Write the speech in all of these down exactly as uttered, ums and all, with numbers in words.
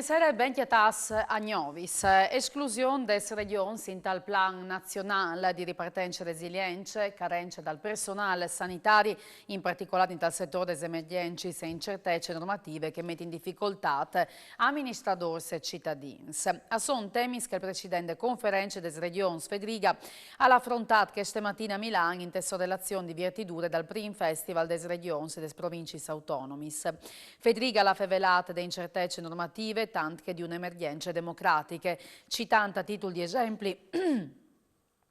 Sere ben cjatâts a Gnovis. Esclusion des regjons intal plan nazionâl di ripartença e resilience, carence dal personâl sanitari, in particolâr intal setôr des emergjencis e incertece normative che met in dificoltât aministradôrs e citadins. A son temis che il president de Conference des Regjons Fedriga al à afrontât cheste matine a Milan inte sô relazion di viertidure dal prin festival des regjons e des provincis autonomis. Fedriga al à fevelât de incertece normative tant che di une emergjence democratiche, citant a titul di esempli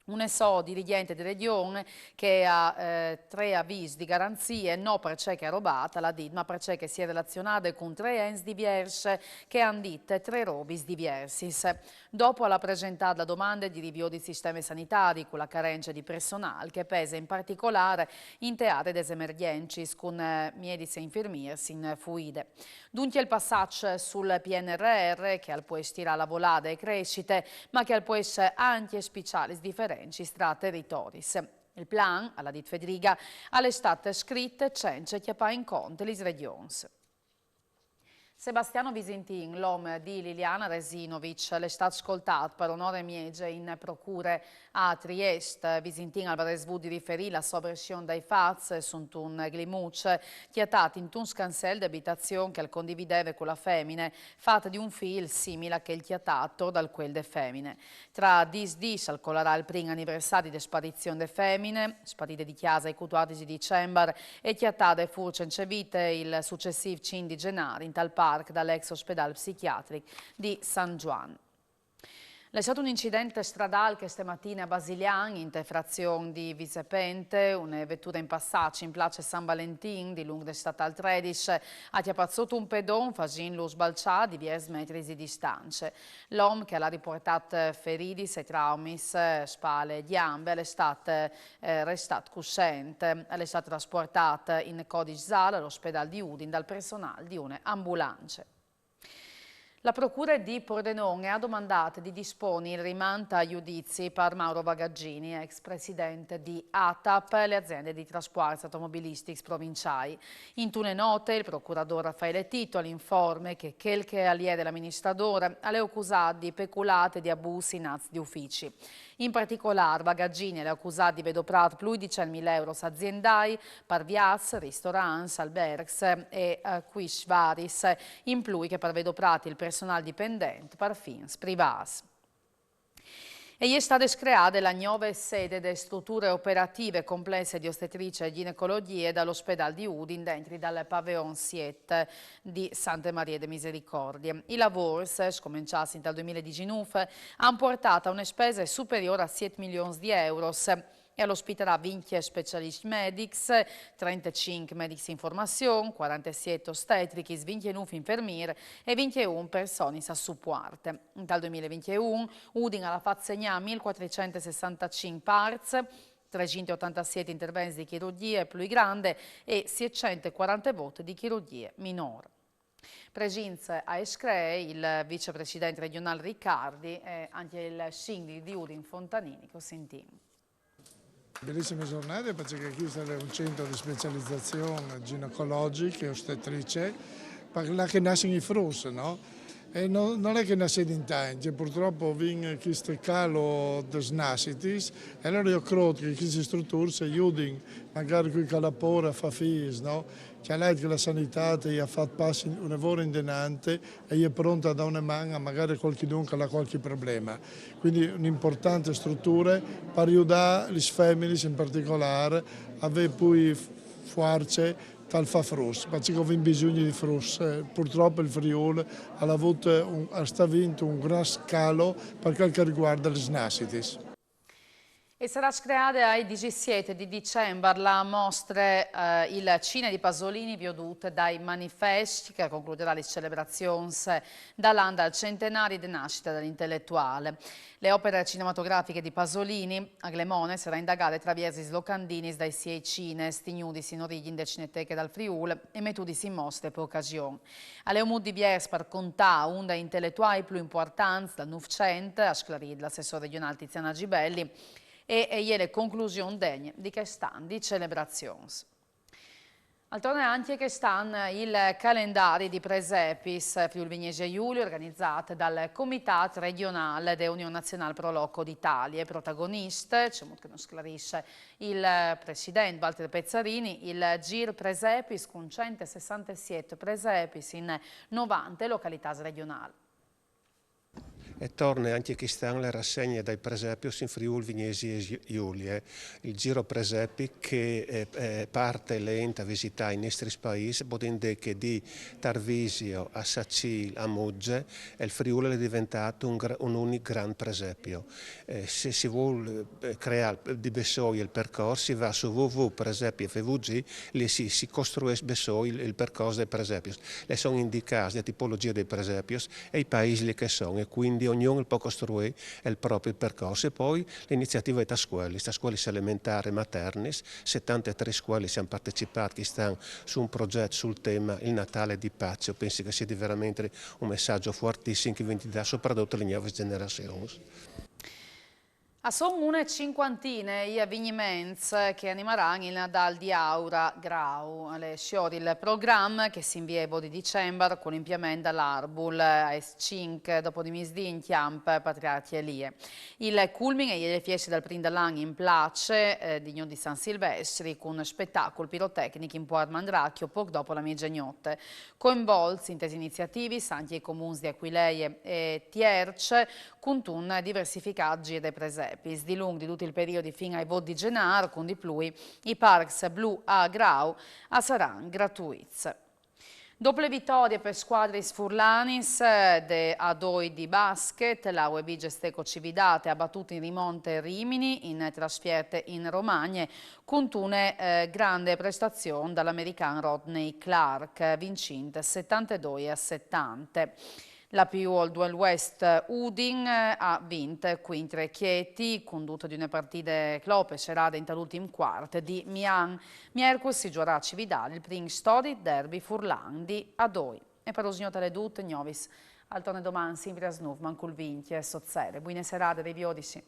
une sô dirigjente di regjon che e à, eh, trê avîs di garanzie, no parcè che e à robât, al à dit, ma parcè che si è relazionade cun trê ents diviers che a àn dit trê robis diviersis. Dopo al à presentât la domande di riviodi il sisteme sanitari cu la carence di personâl che e pese in particolâr inte aree des emergjencis cun, eh, miedis e infirmiers in fuide. Duncje il passaç sul P N R R che al pues tirâ la volade e crescite, ma che al pues ancje spiçâ lis diferencis tra teritoris. Il plan, al à dit Fedriga, al è stât scrit cence cjapâ in cont lis regjons. Sebastiano Visintin, l'om di Liliana Resinovic, al è stât scoltât par une ore e mieze in procure a Triest. Visintin al varès vût di riferî la sô version dai fats suntun glimuç cjatât intun scansel di abitazion che al condivideve cu la femine, fat di un fîl simil a chel cjatât ator dal cuel de femine. Tra dîs dîs al colarà il prin aniversari de sparizion de femine, sparide di cjase il cutuardis di Dicembar e cjatade fûr cence vite il sucessîf cinc di Zenâr intal parc dal ex ospedâl psichiatric di San Zuan. Al è stât un incident stradâl cheste matine a Basilian, inte frazion di Visepente. Une veture in passaç in place San Valentin, dilunc de statâl tredis, e à cjapât sot un pedon, fasintlu sbalçâ diviers metris di distance. L'om che al à ripuartât feridis e traumis, eh, spale e gjambe, al è stât, eh, restât cussent. Al è stât trasportât in codiç SAL al ospedâl di Udin dal personâl di une ambulance. La procure di Pordenon e à domandât di disponi il rimant a judizi par Mauro Vagaggini, ex president di ATAP, le aziende di traspuarts automobilistics provinciâi. Intune note, il procuradôr Raffaele Tito al informe che chel che al jere l'aministradôr al è acusât di peculât e di abûs in ats di ufici. In particolâr, Vagaggini al è acusât di vê doprât plui di cent mil euros aziendâi, par viaçs, ristorants, albercs e, eh, acuiscj varis, in plui che par vê doprât il personâl dipendent par fins privâts. E je stade screade la gnove sede de struture operative complesse di ostetrice e ginecologjie dal ospedâl di Udin, dentri dal paveon siet di Sante Marie de Misericordie. I lavôrs, scomençâts intal doi mil e disinûf, a àn puartât a une spese superiôr a siet milions di euros e al ospitarà vincj specialiscj medics, trentacinc medics in formazion, cuarantesiet ostetrichis, vincjenûf infermîrs e vincjeun personis a supuart. Intal doi mil e vincjeun, Udin al à fat segnâ mil cuatricent e sessantacinc parts, tresinte e otantesiet intervents di chirurgjie plui grande e sietcent e cuarantevot di chirurgjie minôr. Presint a Escree il vicepresident regjonâl Riccardi e ancje il sindic di Udin Fontanini, che o sintìn. Belissime zornade, parcè che chest al è un centri di specializazion gjinecologjiche e ostetrice, par là che a nassin i fruts, no? E no, nol è che a nassin in tancj, e purtrop o vin chest calo des nassitis, e alore jo o crôt che chestis struturis a judin magari cui che al à pôre a fâ fîs, no? Cjalait che la sanitât e à fat pas une vore indenant e e je pronte a dâ une man a magari cualchidun che al à cualchi probleme. Cuindi une impuartante struture par judâ lis feminis in particolâr a vê plui fuarce tal fâ fruts, parcè che o vin bisugne di fruts. Purtrop il Friûl al à vût un, al sta vint un grant calo par chel che al rivuarde lis nassitis. E sarà screade ai disisiet di Dicembar la mostre, eh, Il cine di Pasolini viodût dai manifescj, che a concluderà lis celebrazions dal an dal centenari de nascite dal inteletuâl. Le opere cinematografiche di Pasolini, a Glemone, e sarà indagade traviers lis locandinis dai siei cines, tignudis in origjin de Cineteche dal Friûl e metudis in mostre pe ocasion. Al è un mût diviers par contâ un dai inteletuâi plui impuartants dal Nûfcent, a sclarî l'assessôr regjonâl Tiziana Gibelli, e e je le conclusion degne di chest an di celebrazions. Al torne ancje chest an il calendari di presepis Friûl Vignesie Julie, organizât dal Comitât Regjonâl de Union Nazionâl pro Loco d'Italie. Protagonist, cemût che nus sclarìs il president Walter Pezzarini, il zîr presepis cun cent e sessantesiet presepis in novante localitâts regjonâls. E torne ancje chest an la rassegne dai presepios in Friûl Vignesie Julie. Il zîr presepi che, eh, eh, parte lent a visitâ i nestris paîs, podìn dî che di Tarvisio a Sacîl a Mugge, il Friûl al è deventât un, un unic grant presepio. Eh, se si vûl, eh, creâ di bessôi il percors, si va su w w w presepif f v g, li si, si costruìs bessôi il, il percors dai presepios. Li a son indicâts la tipologjie dai presepios e i paîs li che a son, e cuindi ognun al pues costruî il propri percors. E po la iniziative di scuelis, di scuelis elementârs e maternis, setantetrê scuelis a àn partecipât chest an su un progjet sul teme il Natâl di pace. O pensi che al sedi verementri un messaç fuartissim che al ven di dâ sopratut a lis gnovis gjenerazions. A son une cincuantine i eveniments che animaran il Nadâl di Aura Grau. Al è siôr il program che si invieve di Dicembar cul impiament dal arbul aes cinc dopo di misdì in cjamp Patriarcje Elie. Il culmin e je la fieste dal prin dal an in place, eh, di gnot di San Silvestri, cun spetacul pirotecnic in Puart Mandracjo pôc dopo la miezegnot. Coinvolts intes iniziativis ancje i comuns di Aquilee e Tierç, cuntun diversificât zîr de presepis, dilunc di dut il periodi fin ai vot di Zenâr, cun di plui i parcs blu a Grau a saran gratuits. Dople vitorie pes scuadris furlanis, eh, de A doi di basket, la U E B Gesteco Cividate à batût in rimonte Rimini in trasfierte in Romagne, cuntune, eh, grande prestazion dal american Rodney Clark, vincint setantedoi a setante. La P U Old West Udin, eh, à vint cuintri Chieti, cundute di une partide clope, serade intal ultin cuart di Mian. Miercus si zuiarà a Cividât il prin storic derbi furlan di A doi. E par usgnot al è dut, gnovis al torne doman simpri a s nûf mancul vincj sot sere. Buine serade, a riviodisi.